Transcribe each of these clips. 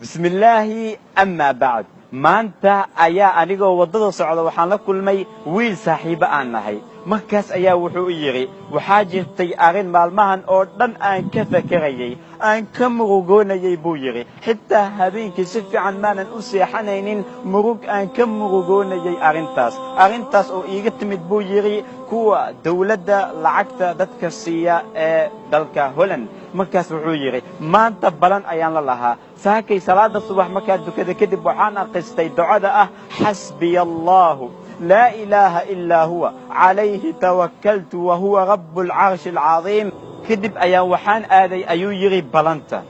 Bismillaahi, amaa bacd. Maanta ayaa anigoo waddada socda waxaan la kulmay wiil saaxiibo aan nahay. Markaas ayaa wuxuu u yidhi, waxaa jirtay arrin maalmahan oo dhan aan ka fakarayay, aan ka murugoonayay, buu yidhi. Xitaa habeenkii si fiican maanan u seexanaynin, murug aan ka murugoonayay arrintaas, arrintaas oo iiga timid, buu yidhi, kuwa dawladda lacagta dadka siiya ee dalka Holland. Markaas wuxuu yidhi, maanta balan ayaan la lahaa. Saakay salaada subax markaa dukada kadib waxaan aqristay ducada ah "Xasbiya Allahu laa ilaaha ilaa huwa calayhi tawakaltu wa huwa rabu alcarshi alcadiim." Kadib ayaan waxaan aaday, ayuu yidhi, balanta.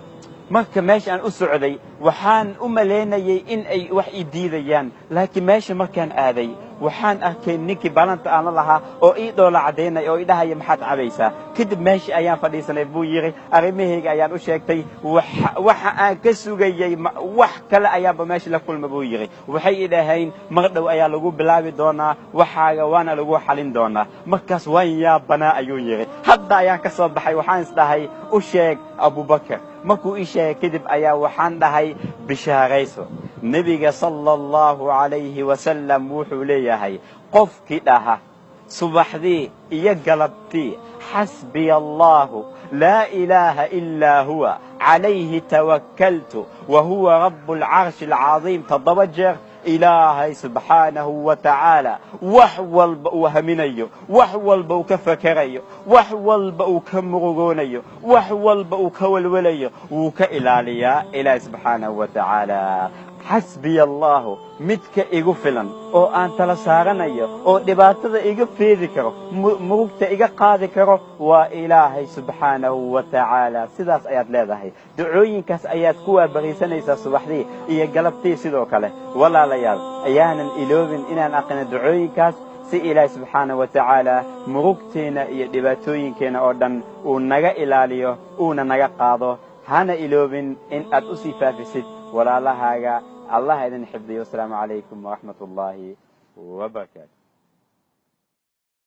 Marka meesha aan u socday waxaan u malaynayay in ay wax ii diidayaan, laakiin meesha markaan aaday waxaan arkay ninkii balanta aan la lahaa oo ii dhoola caddaynaya oo ii dhahaya, "Maxaad cabaysaa?" Kadib meeshii ayaan fadhiisanay, buu yidhi. Arrimahayga ayaan u sheegtay. Waxa aan ka sugayey wax kale ayaanba meesha la kulma, buu yidhi. Waxay i dhahayn, "Mar dhow ayaa lagu bilaabi doonaa waxaaga, waana lagu xalin doonaa." Markaas waan yaabanaa, ayuu yidhi. Hadda ayaan ka soo baxay. Waxaan isdhahay, u sheeg Abubakar. Markuu ii sheegay kadib ayaa waxaan dhahay, bishaarayso. Nebiga sala Allahu calayhi wasalam wuxuu leeyahay, qofkii dhaha subaxdii iyo galabtii "Xasbiya Allahu laa ilaaha ilaa huwa calayhi tawakaltu wa huwa rabu alcarshi alcadiim" 7 jeer, Ilaahay subxaanahu wa tacaala wax walba uu haminayo, wax walba uu ka fakerayo, wax walba uu ka murugoonayo, wax walba uu ka welwelayo, wuu ka ilaaliyaa Ilaahay subxaanahu wa tacaala. Xasbiya Allahu, midka igu filan oo aan tala saaranayo oo dhibaatada iga feedi karo, murugta iga qaadi karo, waa Ilaahay subxaanahu wa tacaala. Sidaas ayaad leedahay. Ducooyinkaas ayaad ku waabariisanaysaa subaxdii iyo galabtii sidoo kale. Walaalayaal, ayaanan iloobin inaan aqrino ducooyinkaas si Ilaahay subxaanahu wa tacaala murugteenna iyo dhibaatooyinkeenna oo dhan uu naga ilaaliyo, uuna naga qaado. Hana iloobin in aad u sii faafisid walaalahaaga. Allah idin xifdiyo. Wasalaamu calaykum waraxmat ullaahi wabarakaatu.